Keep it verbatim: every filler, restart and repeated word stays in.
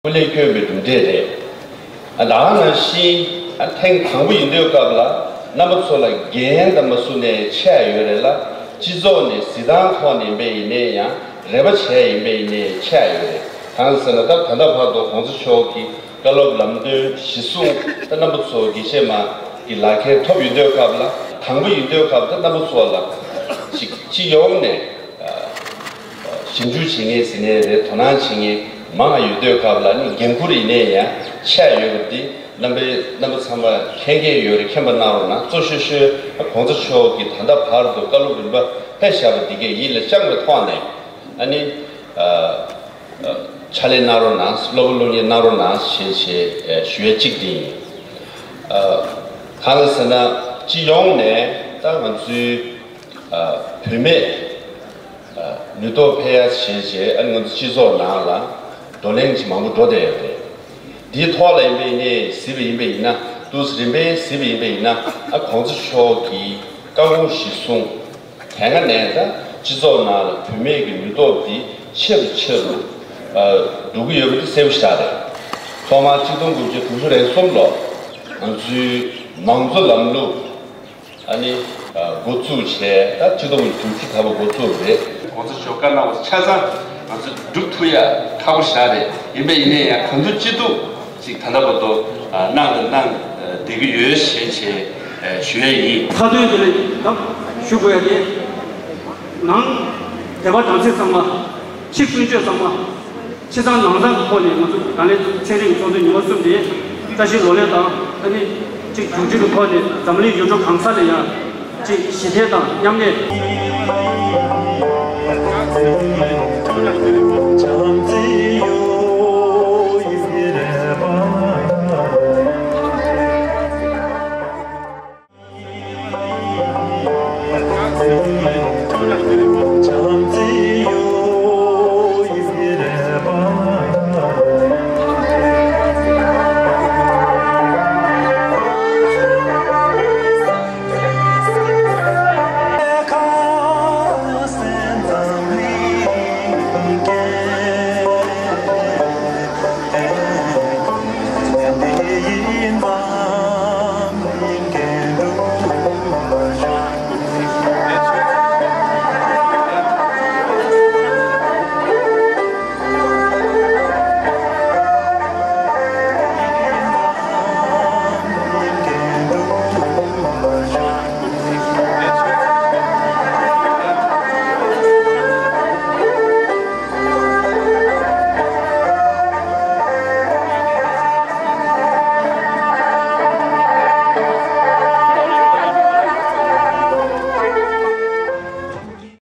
སྐུ་ལས་བསྐྱོན་པའི་གྲུབ་འབྲས་རེད། ཨ་ད་ག་ནང་བཞིན་ཨ་ཐེངས་དང་པོ་ཡིན་དུས་སྐབས་ལ་རྣམ་པ་ཚོ་ལ་འགན་དང་མ་བཟུང་ནས་ཆད་ཡོད་རེད་ལ། སྤྱི་ཚོགས་ནས་གཟིགས་སྟངས་ཐོག་ནས་ཡིན་པ་ཡིན་ནའི་ཡང་། རེ་བ་བྱས་ཡིན་པ་ཡིན་ནའི་ཆད་ཡོད་རེད། གང་ཟེར་ན། ད་ད་ལྟ་བར་དུ་གོང་ས་མཆོག་གི་བཀའ་སློབ་ལམ་སྟོན་གཞི་བཟུང་། ད་རྣམ་པ་ཚོ་དགེ་བཤེས་མ་གི་ལག་ཁྱེར་ཐོབ་ཡོད་དུས་སྐབས་ལ། དང་པོ་ཡིན་དུས་སྐབས་ད་རྣམ་པ་ཚོ་ལ་ཅིག་སྤྱི་ཡོངས་ནས་ཞིབ་འཇུག་བྱེད་མཁན་ཟེར་ནའི་རེད། དོ་སྣང་བྱེད་མཁན་མང་ང་ཡོད་དུས་སྐབས་ལ་ནི་འགན་འཁུར་ཡིན་ནའི་ཡང་ཆད་ཡོད་པ་འདི་རྣམ་པའི་རྣམ་པ་ཚང་མ་མཁྱེན་གྱི་ཡོད་རེད། མཁྱེན་པ་གནང་རོགས་གནང་། གཙོ་ཤོས་ཤོས་གོང་ས་མཆོག་གིས་ད་ལྟ་བར་དུ་བཀའ་སློབ་རིམ་པ་བསླབས་བཞག་པ་འདི་གས་ཡིད་ལ་བཅངས་པའི་ཐོག་ནས་ཨ་ནི་ཕྱག་ལས་གནང་རོགས་གནང་། སློབ་སློབ་གཉེར་གནང་རོགས་གནང་ཞེས་ཞེས་ཞུ་ཡས་གཅིག་དེ་ཡིན། གང་ལ་ཟེར་ན། སྤྱི་ཡོངས་ནས་ད་ང་ཚོའི་བུད་མེད་ནུས་སྟོབས་འཕེལ་ཡ་བྱས་རྗེས། ཨ་ནི་ང་ཚོ་སྤྱི་ཚོགས་ནང་ལ་བགྲོ་གླེང་ཅིག་མང་པོ་འགྲོ་བསྡད་ཡོད་རེད། འདིའི་ཐོག་ལ་ཡིན་པ་ཡིན་ནའི་གཟིགས་པ་ཡིན་པ་ཡིན་ན། འདུག་སེ་རིམ་པས་གཟིགས་པ་ཡིན་པ་ཡིན་ན། ཨ་གོང་ས་མཆོག་གི་བཀའ་དགོངས་གཞིར་བཟུང་། དེ་སྔ་ནས་ད་སྤྱི་ཚོགས་ནང་ལ་བུད་མེད་ཀྱི་ནུས་སྟོབས་འདི་ཆེ་རུ་ཆེ་རུ་འགྲོ་གི་ཡོད་པ་འདི་གསལ་པོ་ཞིག་རེད། ཐོག་མར་གཅིག་སྟོང་དགུ་བརྒྱ་དྲུག་ཅུ་རེ་གསུམ་ལོ་ང་ཚོའི་མང་གཙོ་ལམ་ལུགས་ཨ་ནི་འགོ་བཙུགས་བྱས། ད་གཅིག་སྟོང་དགུ་བརྒྱ་དྲུག་ཅུ་ད་བར་འགོ་བཙུགས་རེད། གོང་ས་མཆོག་བཀའ་གནང་བ་ཆ་ཚང་ང་ཚོས་སྒྲུབ་ཐུབ་ཡ་ཁག་པོ་ཞིག་རེད། ཡིན་པས་ཡིན་ནའི་ཡང་གང་ཐུབ་ཅི་ཐུབ་ཅིག་ད་ལྟ་བར་དུ་གནང་དང་གནང་བསྡད་ཀྱི་ཡོད་ཞེས་བྱས་ཞུ་ཡ་ཡིན། མཐའ་དོན་དེ་ལ་ད་ཞུ་དགོས་ཡ་དེ། ནང་དད་པ་དམ་ཚིག་གཙང་མ། ཕྱི་ཀུན་སྤྱོད་གཙང་མ། ཕྱི་གཙང་ནང་གཙང་གི་ཐོག་ནས་ང་ཚོ་ད་ལན་ཚན་རིག་ཚོགས་འདུ་ཉི་མ་གསུམ་དེ་བཀྲ་ཤིས་ལོ་ལེགས་དང་། ཨ་ནི་གཅིག་མཇུག་སྒྲིལ་གྱི་ཐོག་ནས་འཛམ་གླིང་ཡུལ་གྲུ་གང་ས་ལ་ཡང་གཅིག་ཞི་བདེ་དང་མཉམ་གནས།